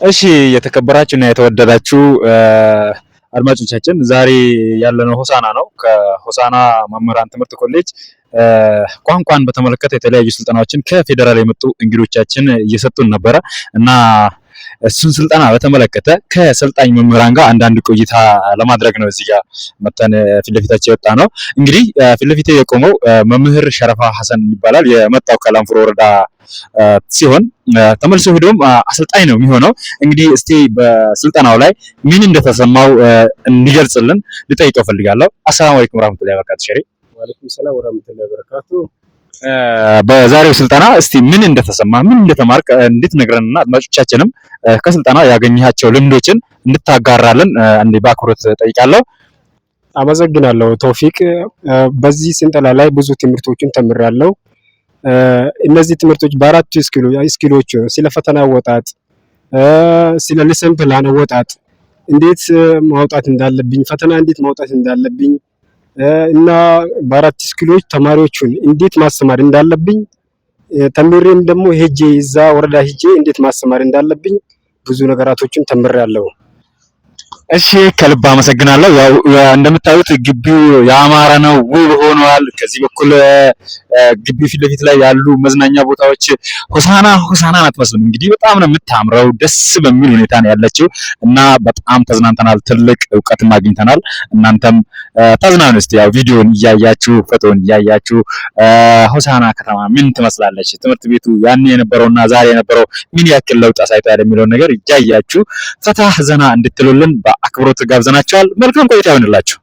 እሺ፣ የተከበራችሁ እና የተወደዳችሁ አድማጮቻችን፣ ዛሬ ያለነው ሆሳና ነው። ከሆሳና መምህራን ትምህርት ኮሌጅ ቋንቋን በተመለከተ የተለያዩ ስልጠናዎችን ከፌዴራል የመጡ እንግዶቻችን እየሰጡን ነበረ እና እሱን ስልጠና በተመለከተ ከሰልጣኝ መምህራን ጋር አንዳንድ ቆይታ ለማድረግ ነው እዚህ ጋር መተን ፊት ለፊታቸው የወጣ ነው። እንግዲህ ፊት ለፊቴ የቆመው መምህር ሸረፋ ሐሰን ይባላል። የመጣው ከላንፍሮ ወረዳ ሲሆን ተመልሶ ሄዶም አሰልጣኝ ነው የሚሆነው። እንግዲህ እስቲ በስልጠናው ላይ ምን እንደተሰማው እንዲገልጽልን ልጠይቀው ፈልጋለሁ። አሰላሙ አለይኩም ወራህመቱላሂ ወበረካቱ። ሸሪ። ወአለይኩም ሰላም ወራህመቱላሂ ወበረካቱ። በዛሬው ስልጠና እስቲ ምን እንደተሰማ፣ ምን እንደተማርክ እንድትነግረንና አድማጮቻችንም ከስልጠና ያገኘሃቸው ልምዶችን እንድታጋራልን እንዲህ በአክብሮት ጠይቃለሁ። አመሰግናለሁ ተውፊቅ። በዚህ ስልጠና ላይ ብዙ ትምህርቶችን ተምሬያለሁ። እነዚህ ትምህርቶች በአራቱ skill ኦች ስለ ፈተና አወጣጥ፣ ስለ lesson plan አወጣጥ፣ እንዴት ማውጣት እንዳለብኝ፣ ፈተና እንዴት ማውጣት እንዳለብኝ እና በአራት skill ኦች ተማሪዎቹን እንዴት ማስተማር እንዳለብኝ ተምሬም ደግሞ ሄጄ እዛ ወረዳ ሄጄ እንዴት ማስተማር እንዳለብኝ ብዙ ነገራቶችን ተምሬያለሁ። እሺ፣ ከልብ አመሰግናለሁ። ያው እንደምታዩት ግቢው ያማረ ነው፣ ውብ ሆኗል። ከዚህ በኩል ግቢው ፊት ለፊት ላይ ያሉ መዝናኛ ቦታዎች ሆሳና ሆሳና አትመስልም። እንግዲህ በጣም ነው የምታምረው፣ ደስ በሚል ሁኔታ ነው ያለችው እና በጣም ተዝናንተናል። ትልቅ እውቀትም አግኝተናል። እናንተም ተዝናኑ እስቲ። ያው ቪዲዮን እያያችሁ፣ ፎቶን እያያችሁ ሆሳና ከተማ ምን ትመስላለች፣ ትምህርት ቤቱ ያኔ የነበረውና ዛሬ የነበረው ምን ያክል ለውጥ አሳይቷል የሚለውን ነገር እያያችሁ ፈታ ዘና እንድትሉልን በአክብሮት ጋብዘናቸዋል። መልካም ቆይታ ይሆንላችሁ።